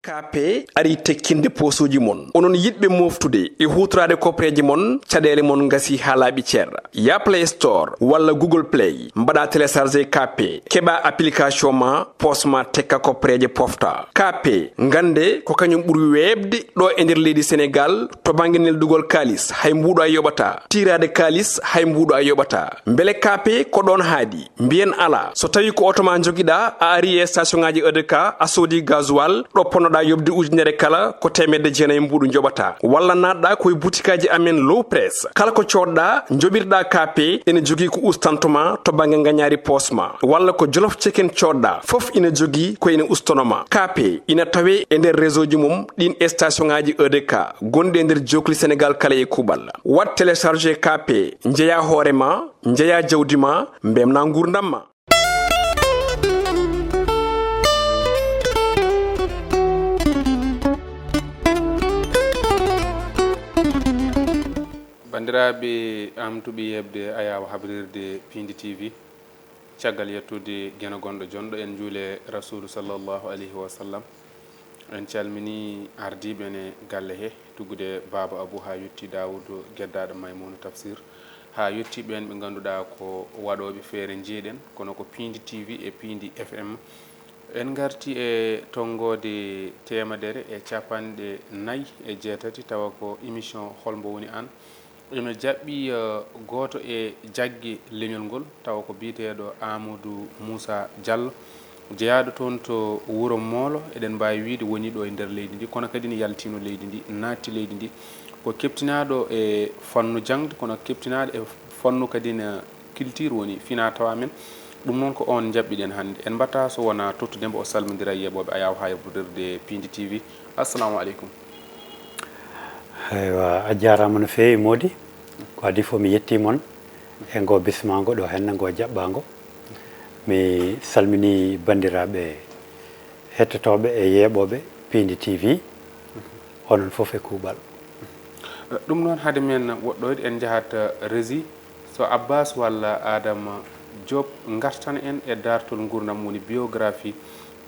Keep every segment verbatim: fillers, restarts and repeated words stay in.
Kaape ari tekkinde poosuuji mon. Onon yiɗɓe mooftude e huutoraade kopreeje mon, caɗeele mon ngasi haa laaɓi cer. Yah Play Store walla Google Play, mbaɗa télécharger Kaape, keɓa application ma, poos ma tekka kopreeje pofta. Kaape, ngannde ko kañum ɓuri weeɓde ɗo e nder leydi Senegaal to bannge neldugol kaalis, hay mbuuɗo a yoɓataa. Tiiraade kaalis, hay mbuuɗo a yoɓataa. Mbele Kaape ko ɗoon haaɗi? Mbiyen alaa. So tawii ko oto ma njogiɗaa, a arii e station ŋaaji E D K, a soodii gasoil, ɗo ponnoɗaa yoɓde ujunere kala, ko teemedde jeenayi mbuuɗu njoɓataa. Walla naatɗaa ko e butikaaji amen Low Press. Kala ko coodɗaa, njoɓirɗaa Kaape, ene jogii ko ustanto ma to bannge ngañaari poos ma. Walla ko Jolof Chicken coodɗaa, fof ina jogii ko ene ustono ma. Kaape ina tawee e nder réseau ji mum ɗiin e station ŋaaji E D K gonɗi e nder jookli Senegaal kala e kuuɓal. Waɗ télécharger Kaape, njeyaa hoore ma, njeyaa jawdi ma, mbelna nguurndam ma. Banndiraaɓe am tuɓi yeɓde ayaawo habrirde Piindi T V, caggal yettude Geno gonɗo jonɗo, en njuule Rasuulu sallallahu alayhi wa sallam. En calminii ardiiɓe ne galle he, tuggude Baaba Abu haa yotti Daawudu, geddaaɗo Maymuuna Tafsir, haa yotti ɓeen ɓe ngannduɗaa ko waɗooɓe feere njiiɗen, kono ko Piindi T V e Piindi F M. En ngarti e tonngoode teemedere e capanɗe nayi e jeetati, tawa ko émission Hol mbo woni aan? Ina jaɓɓi, eh, gooto e jagge leñol ngol, tawa ko biyeteeɗo Amadou Moussa Diallo, jeyaaɗo toon to Wuro Moolo, eɗen mbaawi wiyde woni ɗo e nder leydi ndi, kono kadi ne yaltiino leydi ndi, naatti leydi ndi. Ko keɓtinaaɗo e fannu jaŋde, kono keɓtinaaɗo e fannu kadi ne culture woni fina tawa men. Ɗum noon ko oon njaɓɓiɗen hannde. En mbaɗta so wonaa tottude mbo o salmondira e yeeɓooɓe ayaawo habrirde Piindi T V. Assalamu aleykum. Eywa, a jaaraama no feewi, Moodi. Ko adii fof, mi yettii mon e ngoo bismaango ɗo henne, ngoo jaɓɓaango. Mi salminii banndiraaɓe hettotooɓe e yeeɓooɓe Piindi T V, onon fof e kuuɓal. Ɗum noon, hade men woɗɗoyde, en njahat, eh, Rési. So Abbas walla Adama Diop ngartana en e daartol nguurndam, woni biographie,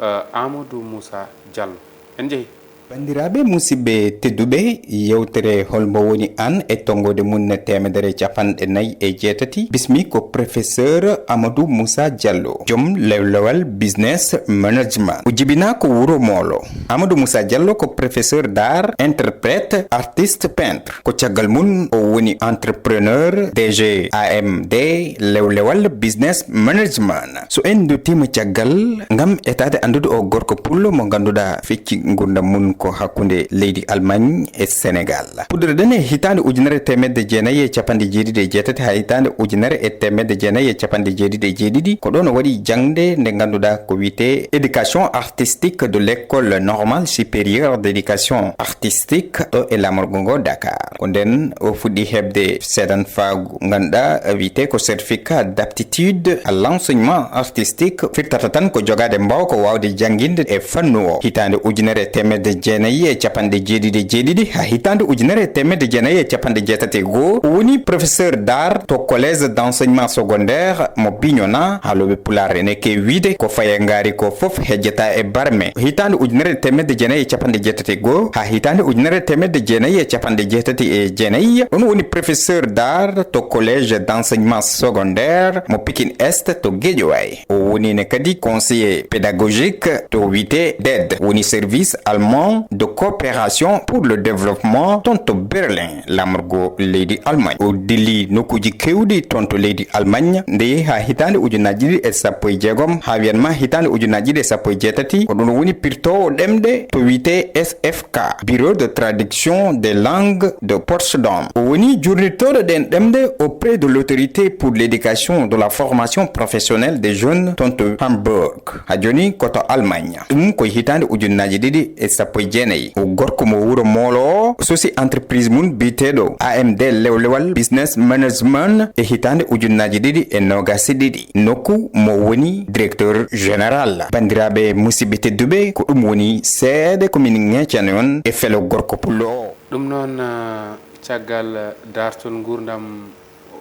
eh, Amadou Moussa Diallo. En njehi. Banndiraaɓe, musidɓe tedduɓe, yeewtere Hol mbo woni aan e tonngoode mum teemedere capanɗe nayi e jeetati, bismi ko professeur Amadou Moussa Diallo, joom lewlewal business management. O jibinaa ko Wuro Moolo. Amadou Moussa Diallo ko professeur d'art, interprète, artiste, peintre. Ko caggal mum o woni entrepreneur, D G A M D, lewlewal business management. So en nduttiima caggal ngam etaade anndude o gorko pullo mo ngannduɗaa fecci nguurndam mum ko hakkunde leydi Allemagne e Senegal. Puɗɗoriɗen e hitaande ujunere e teemedde jeenayi e capanɗe jeeɗiɗi e jeetati haa hitaande ujunere e teemedde jeenayi e capanɗe jeeɗiɗi e jeeɗiɗi, ko ɗoon o waɗi jaŋde nde ngannduɗaa ko wiyetee éducation artistique de l'école normale supérieure d'éducation artistique ɗo e laamorgo ngo Dakar. Ko ndeen o fuɗɗi heɓde seedanfaagu ngannduɗaa wiyetee ko certificat d'aptitude à l'enseignement artistique, firtata tan ko jogaade mbaawka waawde jannginde e fannu o. Hitaande ujunere e teemedde jeenayi e capanɗe jeeɗiɗi e jeeɗiɗi haa hitaande ujunere e teemedde jeenayi e capanɗe jeetati e goo, o woni professeur d'art to collège d'enseignement secondaire mo Bignona, haalooɓe Pulaar ene keewi wiyde ko faye ngaari ko fof hejjata e barme. Hitaande ujunere e teemedde jeenayi e capanɗe jeetati e goo haa hitaande ujunere e teemedde jeenayi e capanɗe jeetati e jeenayi, ɗum woni professeur d'art to collège d'enseignement secondaire mo Pikine Est to Guédiawaye. O woni ne kadi conseiller pédagogique to wiyetee DED, woni service allemand de coopération pour le développement, toon to Berlin, laamorgo leydi Allemagne. O dilli nokkuuji keewɗi toon to leydi Allemagne, nde yehi haa hitaande ujunaaji ɗiɗi e sappo e jeegom, haa wiyat ma hitaande ujunaaji ɗiɗi e sappo e jeetati, ko ɗum woni pirtoowo ɗemɗe to wiyetee S F K, Bureau de traduction des langues de Potsdam. O woni jurnitooɗo ɗeen ɗemɗe auprès de l'autorité pour l'éducation de la formation professionnelle des jeunes toon to Hamburg. Haa jooni ko to Allemagne. Ɗum ko e hitaande ujunaaji ɗiɗi e sappo e jeenayi. O gorko mo Wuro Moolo o sosi entreprise mum biyeteeɗo A M D lewlewal business management e hitaande ujunaaji ɗiɗi e noogaas e ɗiɗi. Nokku mo woni directeur général. Banndiraaɓe musidɓe tedduɓe, ko ɗum woni seeɗa ko min ŋeecani on e felo gorko pullo o. Ɗum noon, eh, caggal daartol nguurndam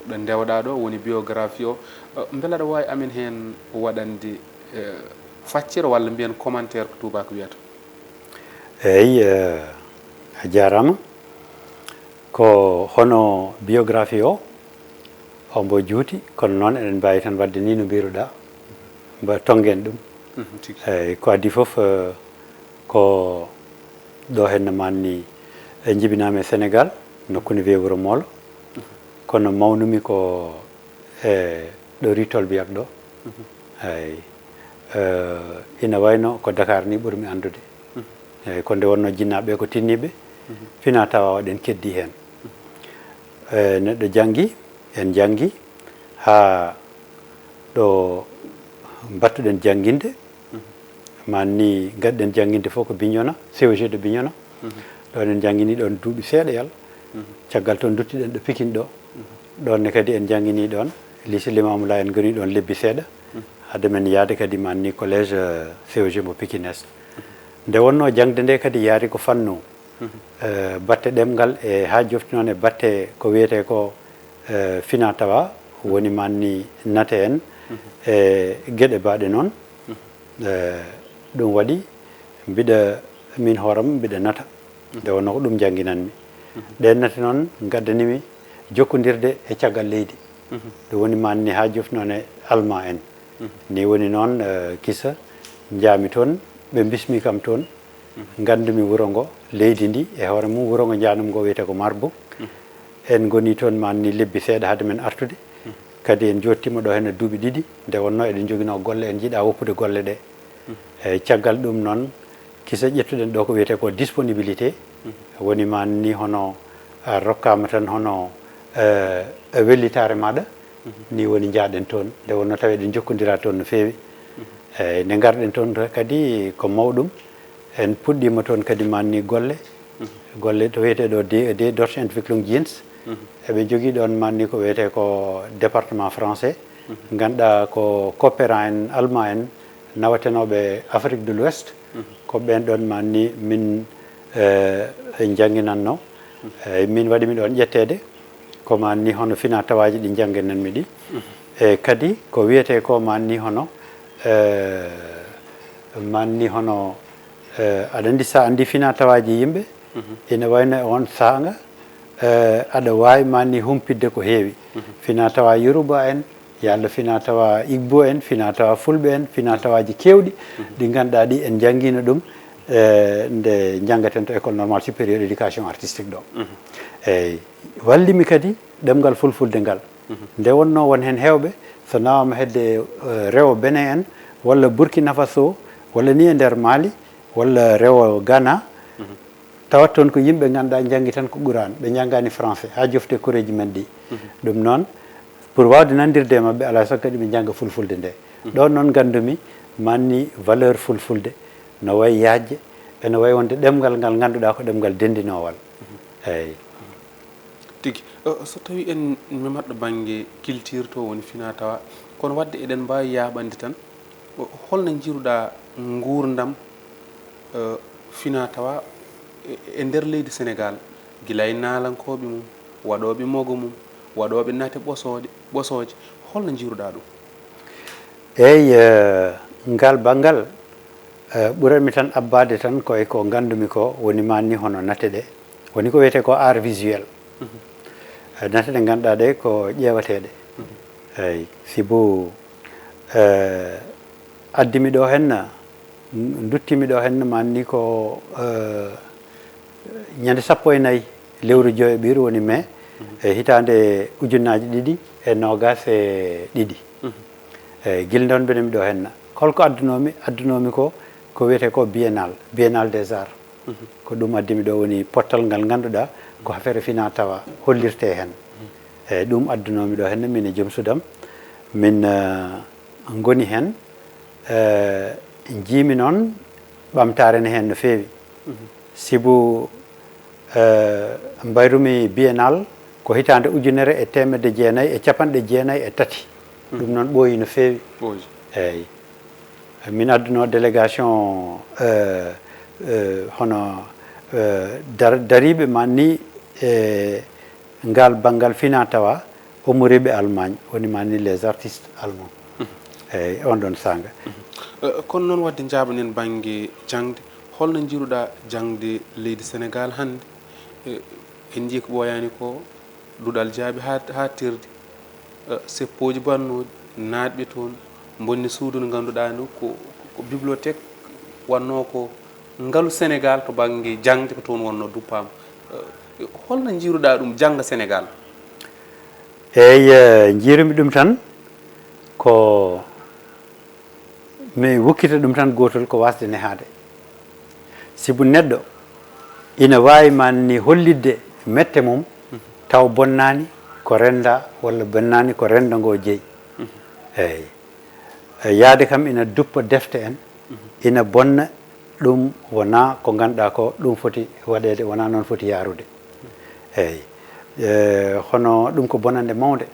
ɗo ndewɗaa ɗo, woni biographie o, eh, mbela aɗa waawi amen heen waɗande, eh, faccere walla mbiyen commentaire ko tuubaako wiyata? Eyi, eh, a jaaraama. Ko hono biographie o, ombo juuti, kono noon eɗen mbaawi tan waɗde ni no mbiruɗaa, mba tonngen ɗum. Mhm, tigi. Eyi, ko adii fof, eh, ko ɗo henne manni, eh, njibinaami e Sénégal, nokku ne wiyee Wuro Moolo. Mhm. Kono mawnumi ko e ɗo Rue Tolbiac ɗo. Mhm. Eyi. Eh, ina wayno ko Dakar ni ɓurmi anndude. Mhm. Eyi, ko nde wonnoo jinnaaɓe ko tinniiɓe, mhm, fina tawa oɗen keddi heen. Mhm. Eh, neɗɗo janngi, en njanngi haa ɗo mbattuɗen jannginde. Mhm. Maan ni ngadden jannginde fof ko Bignona, C O G de Bignona. Mhm. Ɗoon en njanngini ɗoon duuɓi seeɗa yal. Mhm. Caggal toon nduttiɗen ɗo Pikine ɗo. Mhm. Ɗoon ne kadi en njanngini ɗoon, lycée Limamou Laye en ngoni ɗoon lebbi seeɗa. Mhm. Hade men yahde kadi maan ni collège, eh, C O G mo Pikine Est. Mhm. Nde wonnoo jaŋde nde kadi yaari ko fannu, mhm, eh, batte ɗemngal e haa jofti noon e batte ko wiyetee ko, eh, fina tawa, woni maan ni nate en, mhm, e geɗe baaɗe noon. Mhm. Eh, ɗum waɗi mbiɗa, min hooram mbiɗa nata. Mhm. Nde wonnoo ko ɗum njannginanmi. Mhm. Ɗeen nate noon ngaddanimi jokkondirde e caggal leydi. Mhm. Ɗum woni maan ni haa jofti noon e Almaa en. Mhm. Ni woni noon, eh, kisa, njaami toon, ɓe mbismi kam toon. Mhm. Nganndumi wuro ngo, leydi ndi, e hoore mum wuro ngo njanum ngo wiyetee ko Marbourg. Mhm. En ngoni toon maan ni lebbi seeɗa hade men artude. Mhm. Kadi en njottiima ɗo heen e duuɓi ɗiɗi, nde wonnoo eɗen njoginoo golle, en njiɗaa woppude golle ɗe. Mhm. Eyi, caggal ɗum noon, kisa ƴettuɗen ɗo ko wiyetee ko disponibilité. Mhm. Woni maan ni hono a rokkaama tan hono, eh, e wellitaare maaɗa, mhm, ni woni njaaɗen toon. Nde wonnoo tawi eɗen njokkondiraa toon no feewi. Mhm. Eyi, nde ngarɗen toon to kadi ko mawɗum. En puɗɗiima toon kadi maan ni golle. Mhm. Golle to wiyetee ɗo D E D, Deutsche Entwicklungsdienst. Mhm. Eɓe njogii ɗoon maan ni ko wiyetee ko département français. Mhm. Ngannduɗaa ko coopérant en, Almaa en, nawatenooɓe Afrique de l'Ouest. Mhm. Ko ɓeen ɗoon maan ni min, eh, en njannginannoo. Mhm. Eyi, min waɗi mi ɗoon ƴetteede. Ko maan ni hono fina tawaaji ɗi njannginanmi ɗi. Mhm. E kadi ko wiyetee ko maan ni hono, eh, maan ni hono, eh, aɗa anndi so a anndi fina tawaaji yimɓe, mhm, ina wayno e oon saanga, eh, aɗa waawi maan ni humpitde ko heewi. Mhm. Fina tawa Yoruba en, yalla fina tawa Igbo en, fina tawa Fulɓe en, fina tawaaji keewɗi, mhm, ɗi ngannduɗaa ɗi en njanngiino ɗum, eh, nde njanngaten to École Normale Supérieure Éducation Artistique ɗo. Mhm. Eyi, wallimi kadi ɗemngal fulfulde ngal. Mhm. Nde wonnoo won heen heewɓe, so nawaama hedde, eh, rewo Benin en, walla Burkina Faso, walla ni e nder Mali, walla rewo Ghana, mhm, tawat toon ko yimɓe ngannduɗaa njanngi tan ko Quraan, ɓe njanngaani français, haa jofte koreeji men ɗi. Mhm. Ɗum noon, pour waawde nanndirde e maɓɓe, alaa e sago kadi ɓe njannga fulfulde nde. Mhm. Ɗoon noon nganndumi, maan ni valeur fulfulde, no wayi yaajde, ene wayi wonde ɗemngal ngal ngannduɗaa ko ɗemngal denndinoowal. Mhm. Eyi. Tigi. Eh, so tawii en mematɗo bannge culture to woni fina tawa, kono waɗde eɗen mbaawi yaaɓande tan, o-, holno njiiruɗaa nguurndam, eh, fina tawa e, e nder leydi Senegaal, gila e naalankooɓe mum, waɗooɓe mogo mum, waɗooɓe nate ɓosooɗe, ɓosooje, holno njiiruɗaa ɗum? Eyi, eh, ngal banngal, eh, ɓuratmi tan abbaade tan ko e ko nganndumi ko woni maan ni hono nate ɗe. Woni ko wiyetee ko art visuel. Mhm. Eh, nate ɗe ngannduɗaa ɗe ko ƴeewateeɗe. Mhm. Eyi, sibu, eh, addimi ɗo heen, nduttimi ɗo heen maan ni ko, eh, ñande sappo e nayi lewru joyo ɓiru woni mai, mhm, e hitaande ujunnaaji ɗiɗi e noogaas e ɗiɗi. Mhm. Eyi, gila ndeen mbeɗa mi ɗo heen. Holko addunoomi? Addunoomi ko, ko wiyetee ko biennale, Biennale des Arts. Mhm. Ko ɗum addimi ɗo woni pottal ngal ngannduɗaa ko affaire fina tawa hollirtee heen. Mhm. Eyi, ɗum addunoomi ɗo heen, min e joom sudam. Min, eh, ngoni heen, eh, njiimi noon ɓamtaare ne heen no feewi. Mhm. Sibu, eh, mbayrumi biennale ko hitaande ujunere e teemedde jeenayi e capanɗe jeenayi e tati. Mhm. Ɗum noon ɓooyi no feewi. Ɓooyi. Eyi. Min adduno délégation, eh, eh, hono, eh, dar-, dariiɓe maan ni e ngal banngal fina tawa ummoriiɓe Allemagne, woni maan ni les artistes allemands. Mhm. Eyi, on ɗon saanga. Mhm. Eh, kono noon waɗde njaaɓanen bannge jaŋde, Holno njiiruɗaa jaŋde leydi Senegaal hannde? E, en njii ko ɓooyaani ko, duɗal jaabi haa, haa terdi. E, seppooji bannooɗi, naatɓe toon, mbonni suudu ndu ngannduɗaa ndu ko, ko bibliothèque wonnoo ko ngalu Senegaal to bannge jaŋde ko toon wonnoo duppaama. E, holno njiiruɗaa ɗum jaŋde Senegaal? Eey, eh, njiirumi ɗum tan ko mi wukkita ɗum tan gootol ko waasde nehaade. Sibu neɗɗo ina waawi maa ni hollitde mette mum taw bonnaani ko rennda walla bonnaani ko rennda ngoo jeyi. Eey. E, yahde kam ina duppa defte en, ina bonna, ɗum wonaa ko ngannduɗaa ko ɗum foti waɗeede, wonaa noon foti yahrude. Eey. E, hono ɗum ko bonannde mawnde.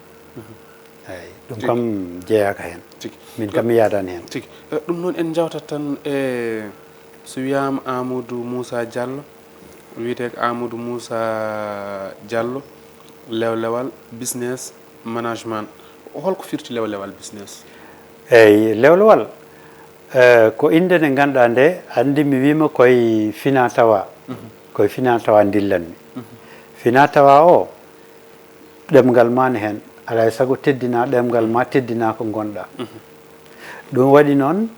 Eey, ɗum kam jeyaaka heen. Tigi. Min kam mi yahdaani heen. Tigi. E, ɗum noon en njawtat tan e so wiyaama Amadou Moussa Diallo, wiyetee ko Amadou Moussa Diallo, lewlewal business management. Holko firti lewlewal business? Eey, lewlewal, e, ko innde nde ngannduɗaa nde, anndi mi wiima koye fina tawa. Koye fina tawa ndillanmi. Fina tawa o, ɗemngal maa ne heen, alaa e sago teddinaa ɗemngal maa, teddinaa ko ngonɗaa. Ɗum waɗi noon,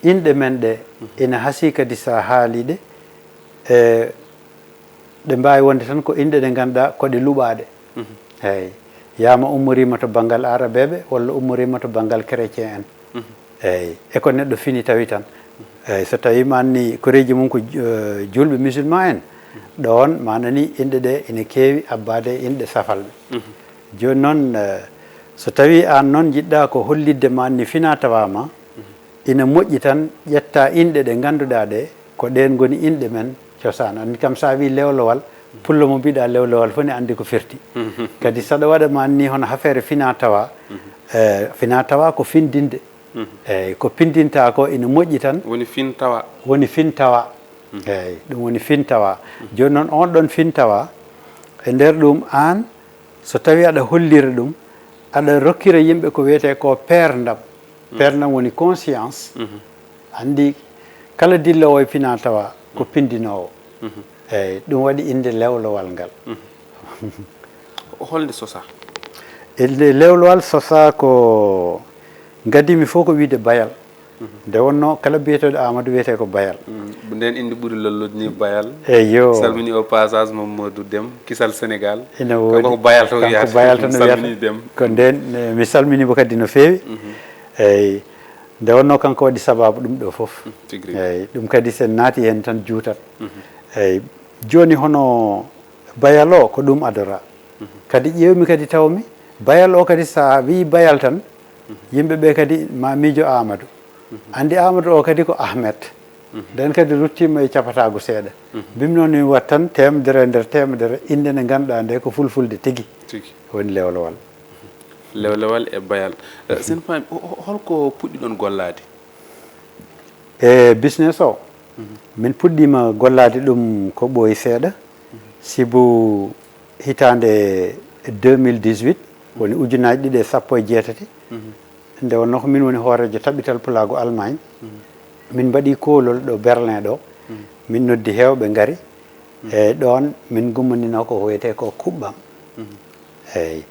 inɗe men ɗe ina hasii kadi so a haalii ɗe, e, ɗe mbaawi wonde tan ko inɗe ɗe ngannduɗaa ko ɗe luɓaaɗe. Eey, yaa ma ummoriima to banngal aarabeeɓe walla ummoriima to banngal chrétien en. Eey, e ko neɗɗo fini tawi tan. Eey, so tawii maa ni koreeji mum ko ju-, eh, juulɓe musulman en, ɗoon maa nani inɗe ɗe ina keewi abbaade e inɗe safalɓe. Jooni noon, eh, so tawii aan noon njiɗɗaa ko hollitde maa ni fina tawa ma, ina moƴƴi tan ƴettaa inɗe ɗe ngannduɗaa ɗe ko ɗeen ngoni inɗe men cosaan. Anndi kam so a wii lewlewal, pullo mo mbiɗa lewlewal fof ne anndi ko firti. Kadi saɗa waɗa maa ni hono hafeere fina tawa, eh, fina tawa ko findinde. Eey, ko pindinta ko ina moƴƴi tan. Woni fin tawa. Woni fin tawa. Eey, ɗum woni fin tawa. Jooni noon on ɗon fin tawa, e nder ɗum aan, so tawii aɗa hollira ɗum, aɗa rokkira yimɓe ko wiyetee ko peerndam. Peerndam woni conscience. Anndi kala dilloowo e fina tawa ko pindinoowo. Eey, ɗum waɗi innde lewlewal ngal. Holnde sosaa? Innde lewlewal sosaa ko ngadimi fof ko wiyde Bayal. Nde wonnoo kala biyeteeɗo Amadou wiyetee ko Bayal. Ndeen innde ɓuri lollude ni Bayal. Eey, yo. Salmini au passage Mamadou Dem, Kisal Sénégal. Ina woodi. Kanko ko Bayal tan wiyata. Bayal tan wiyata. Salmini Dem. Ko ndeen, eh, mi salminiima kadi no feewi. Eey. Nde wonnoo kanko waɗi sabaabu ɗum ɗo fof. Tigi rigi. Eey, ɗum kadi so en naati heen tan juutat. Eey, jooni hono Bayal o ko ɗum adoraa. Kadi ƴeewmi kadi tawmi Bayal o kadi so a wii Bayal tan, yimɓe ɓe kadi ma miijo Amadou. Anndi Amadou o kadi ko Ahmed. Ndeen kadi ruttiima e capataagu seeɗa. Mbimmi noon mi waɗ tan teemedere e nder teemedere innde nde ngannduɗaa nde ko fulfulde tigi. Tigi. Woni lewlewal. Lewlewal e Bayal. Eh, so en paami, ho-, ho-, holko puɗɗiɗon gollaade? E business o, min puɗɗiima gollaade ɗum ko ɓooyi seeɗa, sibu hitaande deux mille dix-huit, woni ujunaaji ɗiɗi e sappo e jeetati, nde wonnoo ko min woni hooreejo taɓɓital pulaagu Allemagne, min mbaɗi koolol ɗo Berlin ɗo, min noddi heewɓe ngari, e ɗoon min ngummaninoo ko wiyetee ko kuɓɓam. Eey.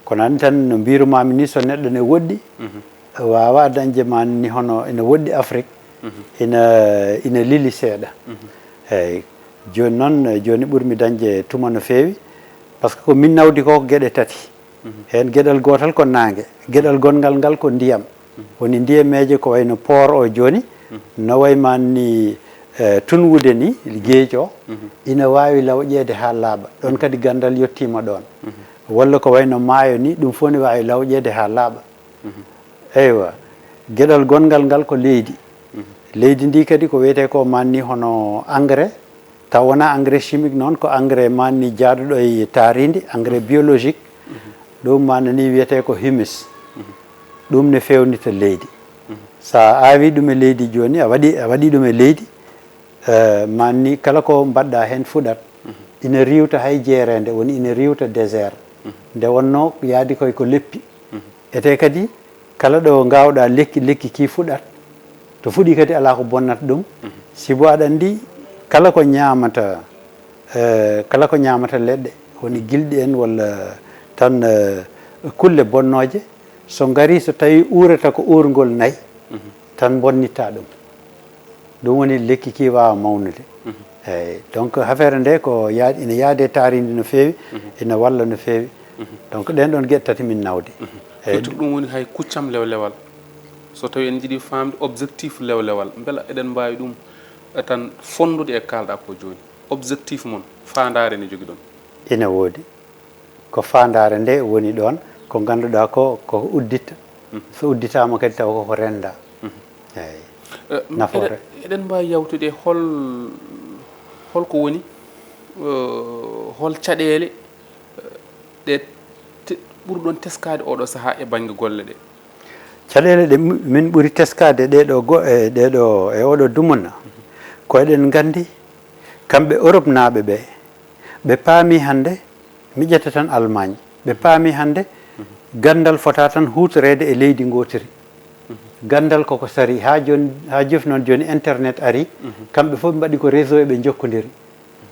Kono anndi tan no mbiirumaami ni, so neɗɗo ne woɗɗi, waawaa dañde maa ni hono ina woɗɗi Afrik, ina, ina lili seeɗa. Eey. Jooni noon, jooni ɓurmi dañde tuma no feewi, par ce que ko min nawdi ko, ko geɗe tati. Heen geɗal gootal ko naange, geɗal gonngal ngal ko ndiyam. Woni ndiyameeje ko wayno port o jooni, no way maa ni, eh, tunwude ni, geec o, ina waawi lawƴeede haa laaɓa. Ɗoon kadi ganndal yettiima ɗoon. Walla ko wayno maayo ni, ɗum fof ne waawi lawƴeede haa laaɓa. Eywa, geɗal gonngal ngal ko leydi. Leydi ndi kadi ko wiyetee ko maa ni hono engrais, taw wonaa engrais chimique noon, ko engrais maa ni jaaduɗo e taariindi, engrais biologique. Ɗum maa nani wiyetee ko humus. Ɗum ne feewnita leydi. So a aawii ɗum e leydi jooni, a waɗi, a waɗi ɗum e leydi, eh, maa ni kala ko mbaɗɗaa heen fuɗat. Ina riiwta hay jeereende, woni ina riiwta désert. Nde wonnoo yaadi koye ko leppi. Etee kadi kala ɗo ngaawɗaa lekki, lekki ki fuɗat. To fuɗi kadi alaa ko bonnata ɗum. Sibu aɗa anndi, kala ko ñaamata, eh, kala ko ñaamata leɗɗe, woni gilɗi en walla tan, eh, kulle bonnooje, so ngari, so tawi uurata ko uurngol nayi, tan bonnitta ɗum. Ɗum woni lekki ki waawa mawnude. Eyyi, donc affaire nde ko yaa-, ina yaade taarindi no feewi, ina walla no feewi. Donc ɗen ɗon geɗe tati min nawdi. Eyyi. Surtout ko ɗum woni hay kuccam lewlewal. So tawi en jiɗi faamde objectif lewlewal, mbela eɗen mbaawi ɗum, eh, tan fonndude e kaalɗa ko jooni? Objectif mon, faandaare nde jogiɗon? Ina woodi. Ko faandaare nde woni ɗon, ko ngannduɗaa ko, ko udditta. So udditaama kadi taw koko rennda. Eyyi. Eh, nafoore. Eɗen, eɗen mbaawi yawtude hol, hol ko woni, eh, hol caɗeele, eh, ɗe te-, ɓurɗon teskaade oɗo sahaa e bannge golle ɗe? Caɗeele ɗe mi-, min ɓuri teskaade ɗee ɗo go-, e ɗee ɗo, e oɗo dumunna, ko eɗen nganndi kamɓe Europe naaɓe ɓe, ɓe paami hannde, mi ƴetta tan Allemagne, ɓe paami hannde ganndal fota tan huutoreede e leydi ngootiri. Ganndal koko sari haa jooni, haa jofi noon jooni internet ari, kamɓe fof ɓe mbaɗi ko réseau eɓe njokkondiri.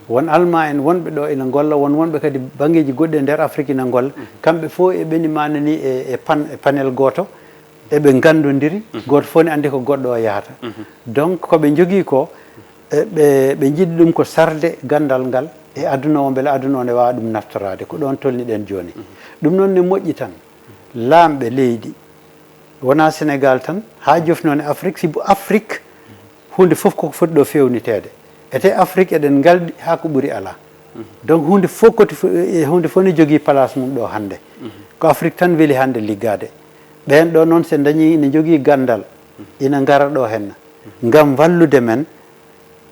Won Allemand en wonɓe ɗo ina ngolla, won wonɓe kadi banngeeji goɗɗi e nder Afrique ina ngolla. Kamɓe fof eɓeni manani e, e pan-, e panel gooto, eɓe nganndondiri, gooto fof ne anndi ko goɗɗo o yahata. Donc ko ɓe njogii ko, e ɓe, ɓe njiɗi ɗum ko sarde ganndal ngal e aduna o, mbele aduna o ne waawa ɗum naftoraade. Ko ɗoon tolniɗen jooni. Ɗum noon ne moƴƴi tan, laamɓe leydi, wonaa Sénégal tan, haa jofi noon e Afrique, sibu Afrique, huunde fof koko foti ɗo feewniteede. Ete Afrique eɗen ngalɗi haa ko ɓuri alaa. Donc huunde fof koti fo-, e huunde fof ne jogii place mum ɗo hannde. Ko Afrique tan weli hannde liggaade. Ɓeen ɗo noon, so ndañi ina njogii ganndal, ina ngara ɗo henna, ngam wallude men,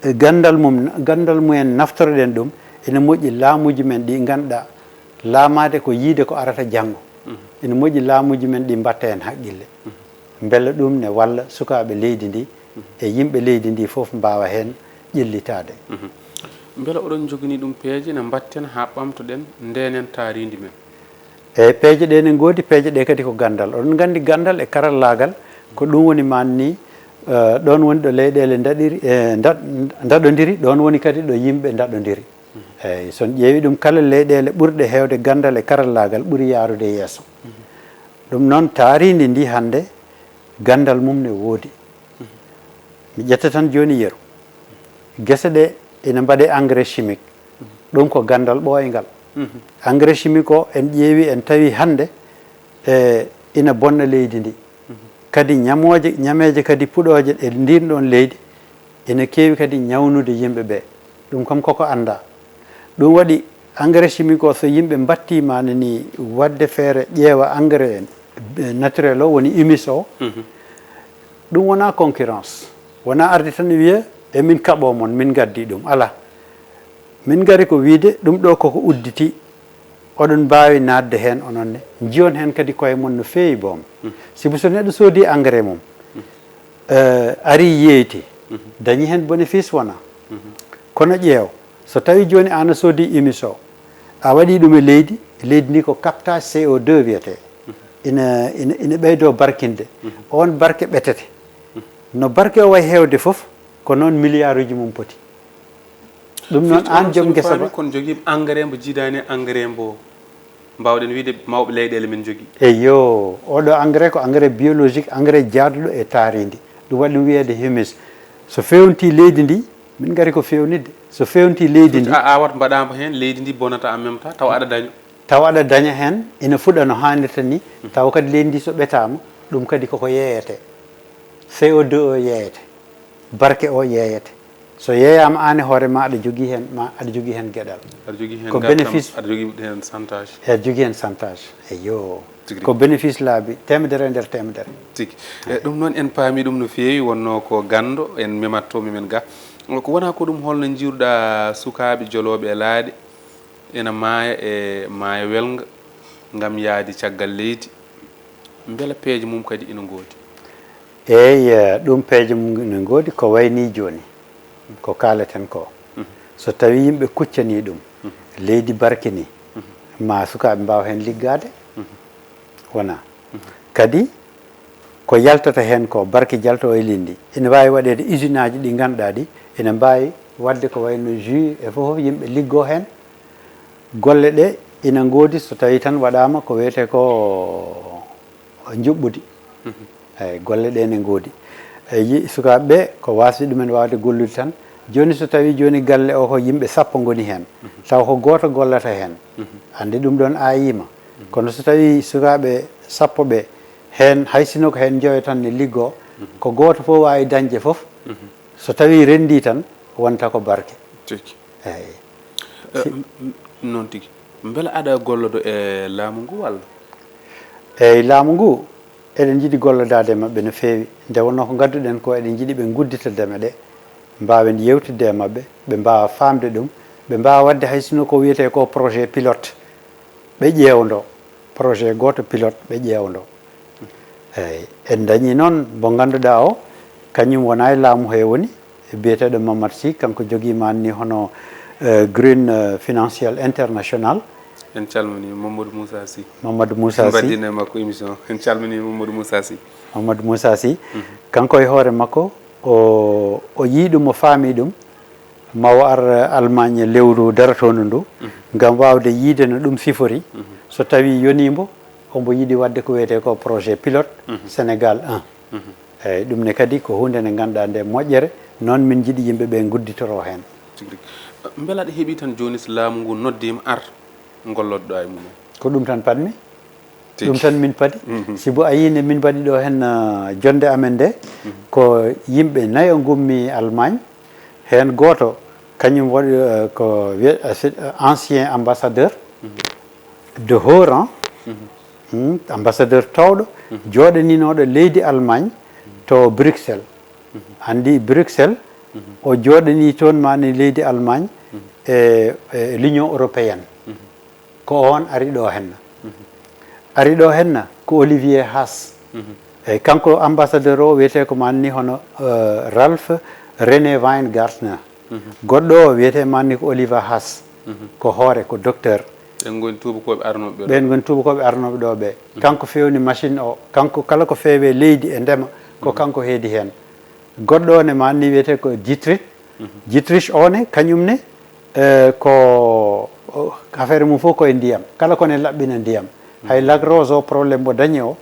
e ganndal mum, ganndal mumen naftoroɗen ɗum, ina moƴƴi laamuuji men ɗi ngannduɗaa laamaade ko yiide ko arata janngo. Ina moƴƴi laamuuji men ɗi mbatta heen haqqille. Mbele ɗum ne walla sukaaɓe leydi ndi e yimɓe leydi ndi fof mbaawa heen ƴellitaade. Mbele oɗon njoganii ɗum peeje ne mbatten haa ɓamtoɗen, ndeenen taarindi men? Eeyi, peeje ɗe ne ngoodi, peeje ɗe kadi ko ganndal. Oɗon nganndi ganndal e karallaagal, ko ɗum woni maan ni, eh, ɗoon woni ɗo leyɗeele ndaɗiri, eh, nda-, ndaɗondiri, ɗoon woni kadi ɗo yimɓe ndaɗondiri. Eeyi, so on ƴeewi ɗum, kala leyɗeele ɓurɗe heewde ganndal e karallaagal ɓuri yaarude yeeso. Ɗum noon, taarindi ndi hannde, ganndal mum ne woodi. Mi ƴetta tan jooni yeru. Gese ɗe ina mbaɗe engrais chimique. Ɗum ko ganndal ɓooyngal. Engrais chimique o, en ƴeewi, en tawi hannde, e, ina bonna leydi ndi. Kadi ñamooje, ñameeje kadi puɗooje e ndiin ɗoon leydi ina keewi kadi ñawnude yimɓe ɓe. Ɗum kam koko anndaa. Ɗum waɗi engrais chimique o, so yimɓe mbattiima ne ni waɗde feere ƴeewa engrais, eh, naturel o, woni humus o, ɗum wonaa concurrence. Wonaa arde tan wiya, "E min kaɓoo mon, min ngaddi ɗum." Alaa. Min ngari ko wiyde ɗum ɗo koko udditi. Oɗon mbaawi naatde heen onon ne. Njiyon heen kadi koye mon no feewi boom. Sibu so neɗɗo soodi engrais mum, eh, ari yeeyti, dañi heen bénéfice wonaa. Kono ƴeew, so tawi jooni aan a soodi humus o, a waɗi ɗum e leydi, leydi ndi ko captage C O deux wiyetee. Ina, ina, ina ɓeydo barkinde. On barke ɓetete. No barke o wayi heewde fof, ko noon milliard uji mum poti. Ɗum noon, firti aan onon joom so mi gesa faami, ba- kono jogii engrais mbo jiidaani e engrais mbo mbaawɗen wiyde mawɓe leyɗeele men njogii. Eyyo, oɗo engrais ko engrais biologique, engrais jaaduɗo e taarindi. Ɗum waɗi ɗum wiyeede humus. So feewnti leydi ndi, min ngari ko feewnitde. So feewnti leydi ndi, a aawat mbaɗaama heen, leydi ndi bonata en même temps, tawa aɗa daña. Tawa aɗa daña heen, ina fuɗa no haanirta ni, tawa kadi leydi ndi so ɓetaama, ɗum kadi koko yeeyete. C O deux o yeeyete. Barke o yeeyete. So yeeyaama aan e hoore ma, aɗa jogii heen, ma aɗa jogii heen geɗal. Aɗa jogii heen ko ngartam, bénéfice. Aɗa jogii heen chantage. Aɗa jogii heen chantage. Eyyo. Tigi rigi. Ko bénéfice laabi teemedere e nder teemedere. Tigi. E, ɗum noon en paami ɗum no feewi, wonnoo ko ganndo, en mematto memen ga. Ko wonaa ko ɗum, holno njiiruɗaa sukaaɓe jolooɓe e laaɗe ena maaya e maayo welnga ngam yahde caggal leydi? Mbela peeje mum kadi ina ngoodi? Eey, eh, ɗum peeje mum ina ngoodi, ko wayi ni jooni, ko kaaleten ko. So tawi yimɓe kuccanii ɗum, leydi barke ni, ma sukaaɓe mbaaw heen liggaade. Wona. Kadi, Ko yaltata heen ko barke jalto e linndi. Ina mbaawi waɗeede usine aji ɗi ngannduɗaa ɗi ina mbaawi waɗde ko wayno jus e fof, yimɓe liggoo heen. Golle ɗe ina ngoodi so tawii tan waɗaama ko wiyetee ko njuɓɓudi. Eeyi, golle ɗe ne ngoodi. Eeyi, sukaaɓe ɓe ko waasde ɗumen waawde gollude tan. Jooni so tawii jooni galle o ko yimɓe sappo ngoni heen, taw ko gooto gollata heen. Anndi ɗum ɗoon aayiima. Kono so tawii sukaaɓe sappo ɓe heen, hay sinno ko heen njoyo tan ne liggoo, ko gooto fof waawi dañde fof. So tawii renndii tan, wonta ko barke. Tigi. Eeyi. Eh, Si- m- m- noon tigi. Mbele aɗa gollodo e laamu ngu walla? Eeyi, laamu ngu, eɗen njiɗi gollodaade e maɓɓe no feewi. Nde wonnoo ko ngadduɗen ko, eɗen njiɗi ɓe nguddita deme ɗe, mbaawen yeewtidde e maɓɓe, ɓe mbaawa faamde ɗum, ɓe mbaawa waɗde hay sinno ko wiyetee ko projet pilote, ɓe ƴeewndo, projet gooto pilote, ɓe ƴeewndo. Eeyi, en dañii noon mo ngannduɗaa o, kañum wonaa e laamu he woni, biyeteeɗo Mamadou Sy, kanko jogii maan ni hono, eh, Green, eh, Financial International. En calminii Mamadou Moussa Sy. Mamadou Moussa Sy. Mbaɗdiino e makko émission. En calminii Mamadou Moussa Sy. Mamadou Moussa Sy. Kanko e hoore makko, o, o yii ɗum, o faami ɗum, ma o ar, eh, Allemagne lewru daratoondu ndu, ngam waawde yiyde no ɗum sifori. So tawii yonii mbo, omo yiɗi waɗde ko wiyetee ko projet pilote Sénégal un. Eeyi, ɗum ne kadi ko huunde nde ngannduɗaa nde moƴƴere, noon min njiɗi yimɓe ɓe ngudditoroo heen. Tigi rigi. Mbela aɗa heɓii tan jooni so laamu ngu noddiima ar ngollodo e mum en? Ko ɗum tan paɗmi. Tigi. Ɗum tan min paɗi. Sibu a yii nde min mbaɗi ɗo heen, ah, jonnde amen nde, ko yimɓe nayo ngummi Allemagne. Heen gooto, kañum waɗi, eh, ko wiye-, eh, si-, eh, ancien ambassadeur de haut rang, hmm, ambassadeur towɗo, jooɗaninooɗo leydi Allemagne to Bruxelles. Anndi Bruxelles, o jooɗanii toon maani leydi Allemagne e, e l'Union européenne. Ko oon ari ɗo henna. Ari ɗo henna ko Olivier Haas. Eeyi, kanko ambassadeur o wiyetee ko maan ni hono, eh, Ralph René Weingartner. Goɗɗo o wiyetee maan ni ko Oliver Haas. Ko hoore, ko docteur. Ɓen ngoni tuubakooɓe arnooɓe ɓe ɗo. Ɓen ngoni tuubakooɓe arnooɓe ɗo ɓe. Kanko fewni machine o, kanko kala ko feewe leydi e ndema, ko kanko heedi heen. Goɗɗo o ne maan ni wiyetee ko Dietrich. Dietrich o ne, kañum ne, eh, ko, o, affaire mum fof ko e ndiyam. Kala ko ne laɓɓina ndiyam. Hay Lac Rose o problème mo dañi o,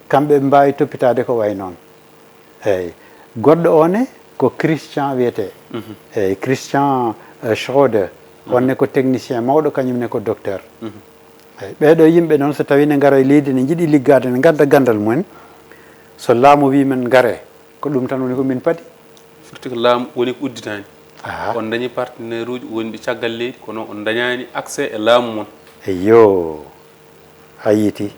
kamɓe ɓe mbaawi toppitaade ko wayi noon. Eeyi. Goɗɗo o ne ko Christian wiyetee. Eeyi, Christian, eh, Schroeder. On ne ko technicien mawɗo, kañum ne ko docteur. Eeyi, ɓee ɗo yimɓe noon, so tawii ne ngara e leydi, ne njiɗi liggaade, ne ngadda ganndal mumen. So laamu wii men ngaree, ko ɗum tan woni ko min paɗi. Firti ko laamu woni ko udditaani. Aha. On dañi partenaire uji wonɓe caggal leydi, kono on dañaani accès e laamu mon. Eyyo, a yiiti.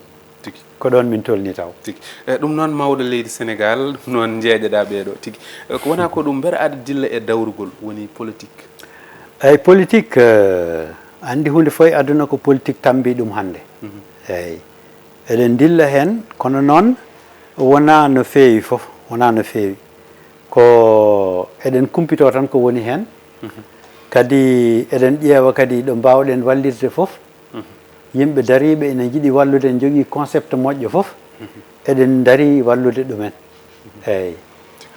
Tigi. Ko ɗoon min tolni taw. Tigi. E, ɗum noon mawɗo leydi Senegaal, ɗum noon njeeƴaɗaa ɓee ɗo. Tigi. E, ko wonaa ko ɗum, mbere aɗa dilla e dawrugol, woni politique? Eeyi, politique, eh, anndi huunde fof e aduna ko politique tammbii ɗum hannde. Eeyi. Eɗen ndilla heen, kono noon wonaa no feewi fof, wonaa no feewi. Ko eɗen kumpitoo tan ko woni heen. Kadi eɗen ƴeewa kadi ɗo mbaawɗen wallirde fof. Yimɓe dariiɓe ina njiɗi wallude, ina njogii concept moƴƴo fof. Eɗen ndarii wallude ɗumen. Eeyi.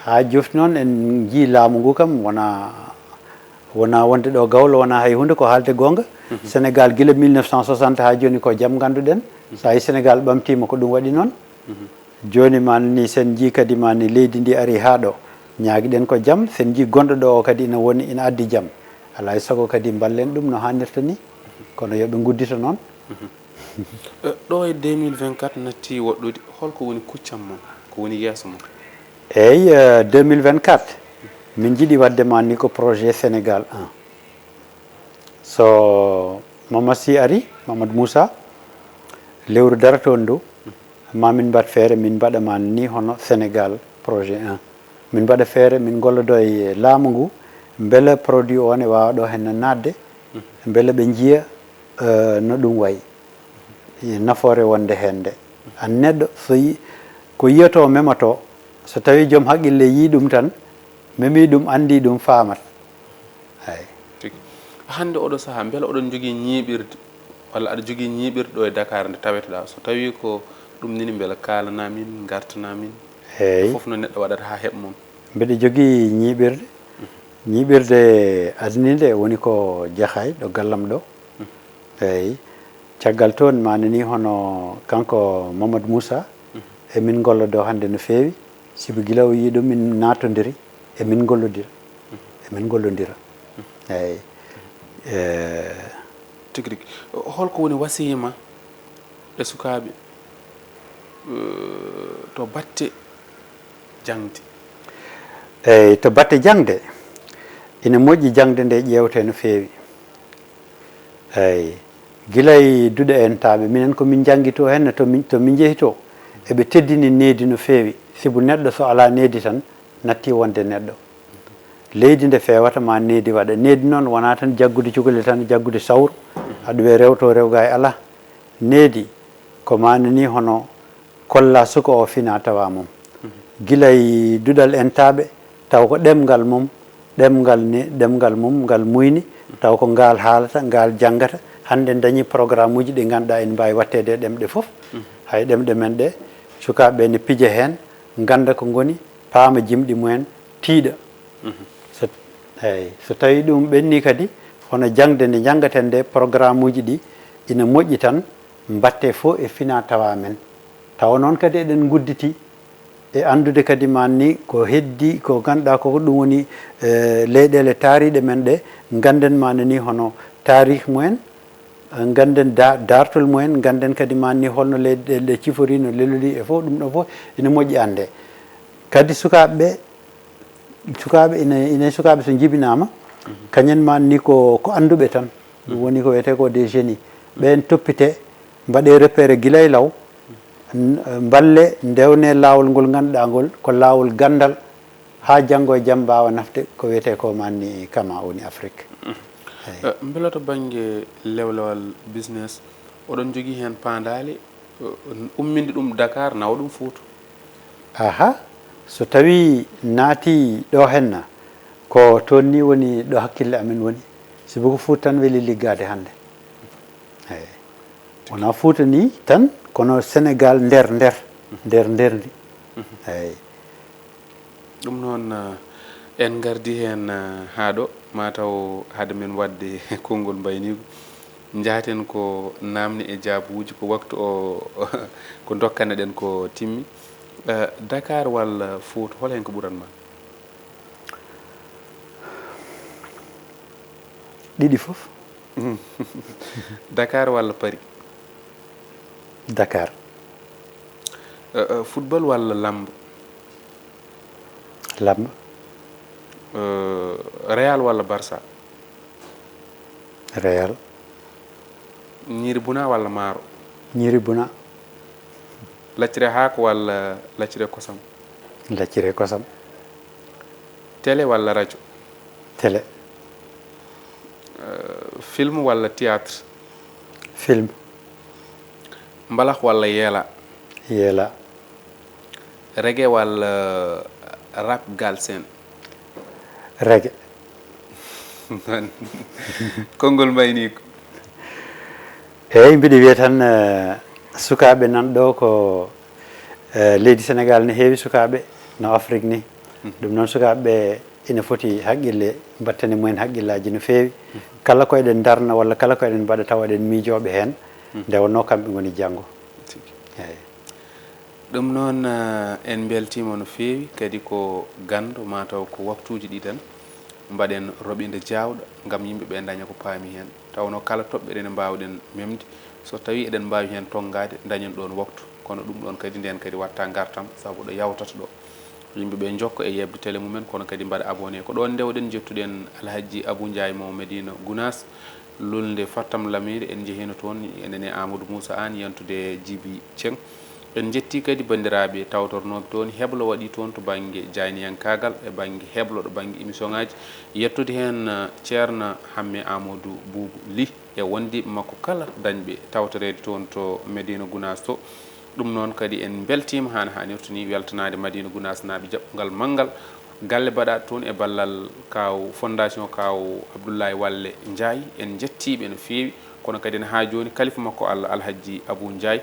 Haa jofti noon en njii laamu ngu kam wonaa, wonaa wonde ɗo gawlo, wonaa hay huunde, ko haalde goonga. Senegaal gila mille neuf cent soixante haa jooni ko jam ngannduɗen. So a yii Senegaal ɓamtiima ko ɗum waɗi noon. Jooni maan ni sen njii kadi maan ni leydi ndi ari haa ɗo. Ñaagiɗen ko jam, sen njii gonɗo ɗo o kadi ina woni, ina addi jam. Alaa e sago kadi mballen ɗum no haanirta ni. Kono yo ɓe nguddito noon. Eh, ɗo e deux mille vingt-quatre natti woɗɗude, holko woni kuccam mon? Ko woni yeeso mon? Eeyi, eh, deux mille vingt-quatre, min njiɗi waɗde maan ni ko projet Sénégal un. So Mamadou Sy ari, Mamadou Moussa, lewru daratoon ndu, ma min mbaɗ feere, min mbaɗa maan ni hono Sénégal projet un. Min mbaɗa feere, min ngollodo e laamu ngu, mbele produit o ne waawa ɗo heen naatde, mbele ɓe njiya, eh, no ɗum wayi. E nafoore wonde heen nde. An neɗɗo, so yi-, ko yiyatoo mematoo, so tawii joom haqqille yii ɗum tan, memii ɗum, anndii ɗum, faamat. Eeyi. Tigi. Hannde oɗo sahaa, mbele oɗon njogii ñiiɓirde, walla aɗa jogii ñiiɓirde ɗo e Dakar nde tawetoɗaa? So tawii ko Ɗum nini mbela kaalana min, ngartana min. Eey. Fof no neɗɗo waɗata haa heɓ mum. Mbeɗa jogii ñiiɓirde. Ñiiɓirde adninde woni ko Jaxaay ɗo gallam ɗo. Eey. Caggal toon ma nani hono kanko Mamadou Moussa. Emin ngollodo hannde no feewi. Sibu gila o yii ɗum min naatondiri. Emin ngollodira. Emin ngollondira. Eey. Eh, Tigi rigi. Holko woni wasiya ma e sukaaɓe, eh, to batte jaŋde? Eey, to batte jaŋde, ina moƴƴi jaŋde nde ƴeewte no feewi. Eey, gila e duɗe entaaɓe, minen ko min njanngi to henne, to min, to min njehi to, eɓe teddini needi no feewi. Sibu neɗɗo so alaa needi tan, natti wonde neɗɗo. Leydi nde feewata ma needi waɗa. Needi noon wonaa tan jaggude cukalel tan, jaggude sawru, aɗa wiya rewto rewga e alaa. Needi ko ma nani hono kolla suka o fina tawa mum. Gila e duɗal entaaɓe, taw ko ɗemngal mum, ɗemngal ni, ɗemngal mum ngal muyni, taw ko ngaal haalata, ngaal janngata. Hannde en dañi programme uji ɗi ngannduɗaa ene mbaawi waɗteede e ɗemɗe fof. Hay ɗemɗe men ɗe, sukaaɓe ɓe ne pija heen, ngannda ko ngoni, paama jimɗi mumen, tiiɗa. So, eey, so tawii ɗum ɓenni kadi, hono jaŋde nde njanngaten nde, programme uji ɗi ina moƴƴi tan, mbaɗte fof e fina tawa men. Tawa noon kadi eɗen ngudditi e anndude kadi ma ni ko heddi, ko ngannduɗaa ko ɗum woni, eh, leyɗeele taariiɗe men ɗe, ngannden ma nani hono taarih mumen, eh, ngannden da-, daartol mumen, ngannden kadi ma ni holno leyɗeele ɗe cifori, no lelori e fof, ɗum ɗo fof ina moƴƴi annde. Kadi sukaaɓe ɓe, sukaaɓe ina, ina e sukaaɓe so njibinaama, kañen ma ni ko, ko annduɓe tan. Ɗum woni ko wiyetee ko des génies. Ɓeen toppite, mbaɗee repéré gila e law, n-, mballe, ndewnee laawol ngol ngannduɗaa ngol, ko laawol ganndal, haa janngo e jam mbaawa nafde ko wiyetee ko ma ni kama woni Afrik. Eey. Eh, mbela to bannge lewlewal business, oɗon njogii heen paandaale, eh, umminde ɗum Dakar, nawa ɗum Fuuta? Aha, so tawii naati ɗo henna, ko toon ni woni ɗo hakkille amen woni. Sibu ko Fuuta tan weli liggaade hannde. Eey. Wonaa Fuuta ni tan, kono Senegaal nder, nder, nder, nder ndi. Eey. Ɗum noon, eh, en ngardi heen, eh, haa ɗo, mataw hade men waɗde konngol mbayniigu, njahaten ko naamne e jaabuuji, ko waktu o, ko ndokkanoɗen ko timmi. Eh, Dakar walla Fuuta, hol heen ko ɓuran ma? Ɗiɗi fof. Dakar walla Paris? Dakar. Eh, eh, football walla lamba? Lamba. Eh, Real walla Barça? Real. Ñiiri buna walla maaro? Ñiiri buna. Laccire haako walla laccire kosam? Laccire kosam. Télé walla rajo? Télé. Eh, film walla théâtre? Film. Mbalax walla yeela? Yeela. Reggae walla rap galsen? Reggae. Konngol mbayniigu. Eey, mbiɗa wiya tan, eh, sukaaɓe nan ɗo ko, eh, leydi Senegaal ne heewi sukaaɓe no Afrik ni. Ɗum noon sukaaɓe ɓe ina foti haqqille, mbattani mumen haqqillaaji no feewi. Kala ko eɗen ndarna walla kala ko eɗen mbaɗa tawa eɗen miijooɓe heen, nde wonnoo kamɓe ngoni janngo. Eey. Ɗum noon, eh, en mbeltiima no feewi, kadi ko ganndo, mataw ko waktuuji ɗi tan mbaɗen roɓinde jaawɗo ngam yimɓe ɓe ndaña ko paami heen. Tawnoo kala toɓɓere nde mbaawɗen memde, so tawii eɗen mbaawi heen tonngaade, ndañen ɗoon waktu. Kono ɗum ɗoon kadi, ndeen kadi waɗta ngartam, sabu ɗo yawtata ɗo. Yimɓe ɓe njokka e yeɓde télé mumen, kono kadi mbaɗa abonné. Ko ɗoon ndewɗen, njettuɗen Alhajji Abuu Njaay mo Medina Gunaas, lulnde Fattam Lamiire, en njehiino toon, enen e Amadou Moussa Anne, yantude Jibi Ceng. En njettii kadi banndiraaɓe tawtornooɓe toon, heblo waɗi toon to bannge jaayniyankaagal, e bannge heblo, ɗo bannge émission ngaaji, yettude heen, eh, Ceerno Hamme Amadou Boubou Ly, e wondiiɓe makko kala dañɓe tawtoreede toon to Medina Gunaas to. Ɗum noon kadi en mbeltiima haa no haanirta ni weltanaade Madina Gunaas naaɓe jaɓɓungal manngal galle mbaɗaaɗo toon e ballal kaaw fondation kaaw Abdoulaye Walle Ndiaye. En njettii ɓe no feewi, kono kadi ene haa jooni kalifa makko Allah Alhajji Abou Ndiaye.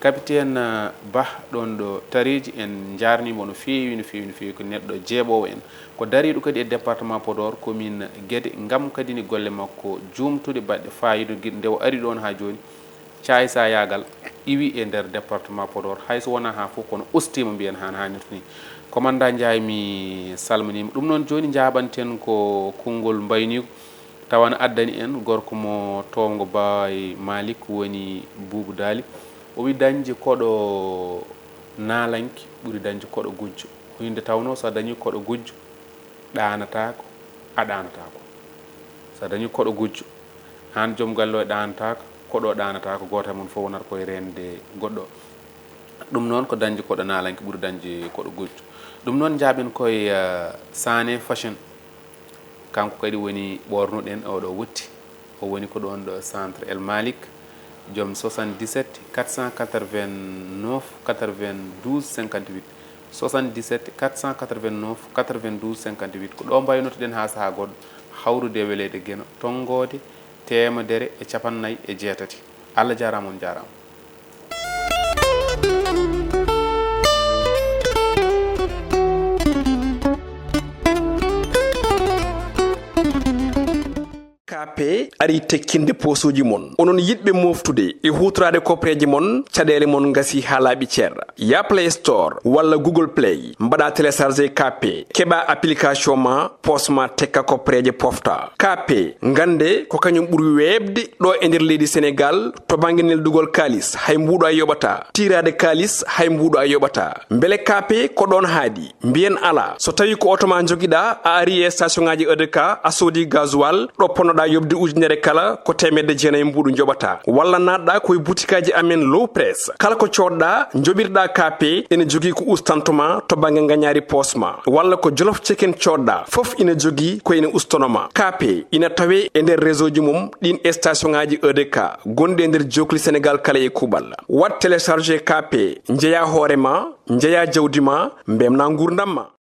Capitaine, eh, Bah, ɗon ɗo Tareji, en njaarniima no feewi, no feewi, no feewi. Ko neɗɗo jeeɓoowo en. Ko dariiɗo kadi e département Podor, commune Guédé, ngam kadi ni golle makko juumtuɗe baɗɗe faayiida, gi-, nde o ari ɗon haa jooni. Caay sa yaagal iwi e nder département Podor, hay so wonaa haa fof, kono ustiima, mbiyen, haan haanirta ni. Commandant Ndiaye, mi salminiima. Ɗum noon, jooni njaaɓanten ko konngol mbayniigu, tawa na addani en gorko mo towngo Baay Malik, woni Buubu Daali. O wi dañde koɗo naalanke ɓuri dañde koɗo gujjo. Ko hinde tawnoo so a dañii koɗo gujjo, ɗaanataako, a ɗaanataako. So a dañii koɗo gujjo, aan joom galle o ɗaanataako, koɗo ɗaanataako, gooto e mon fof wonata koye reende goɗɗo. Ɗum noon ko dañde koɗo naalanke ɓuri dañde koɗo gujjo. Ɗum noon njaaɓen koye, eh, Sané Fashion. Kanko kadi woni ɓoornuɗen oɗo wutte. O woni ko ɗon ɗo centre El Malik, joom soixante-dix-sept quatre cent quatre-vingt-neuf quatre-vingt-douze cinquante-huit. Soixante-dix-sept quatre cent quatre-vingt-neuf quatre-vingt-douze cinquante-huit. Ko ɗo mbaynotoɗen haa sahaa goɗɗo, hawrude e weleede Geno, tonngoode teemedere e capannay e jeetati. Allah jaaraama, on jaaraama. K P ari tekkinde poosooji mon. Onon yiɗɓe mooftude e huutoraade koppereeje mon, caɗeele mon ngasi haa laaɓi cer. Ya Play Store walla Google Play, mbaɗa télécharger K P, keɓa application ma, poos ma tekka, koppereeje pofta. K P, ngannde ko kañum ɓuri weeɓde ɗo e nder leydi Senegaal to bannge neldugol kaalis, hay mbuuɗo a yoɓata. Tiiraade kaalis, hay mbuuɗo a yoɓata. Mbele K P ko ɗoon haaɗi? Mbiyen alaa. So tawii ko oto ma njogiɗaa, a ari e station ŋaaji E D K, a soodi gasoil, ɗo ponnoɗaa yoɓde ujunere kala, ko teemedde jeenayi mbuuɗu njoɓataa. Walla naatɗaa ko e butikaaji amen Low Press. Kala ko coodɗaa, njoɓirɗaa K P, ene jogii ko ustanto ma to bannge ngañaari poos ma. Walla ko Jolof Chicken coodɗaa, fof ina jogii ko ina ustono ma. K P ina tawee e nder réseau ji mum ɗiin e station ŋaaji E D K gonɗi e nder jookli Senegaal kala e kuuɓal. Waɗ télécharger K P, njeyaa hoore ma, njeyaa jawdi ma, mbeltinaa nguurndam ma.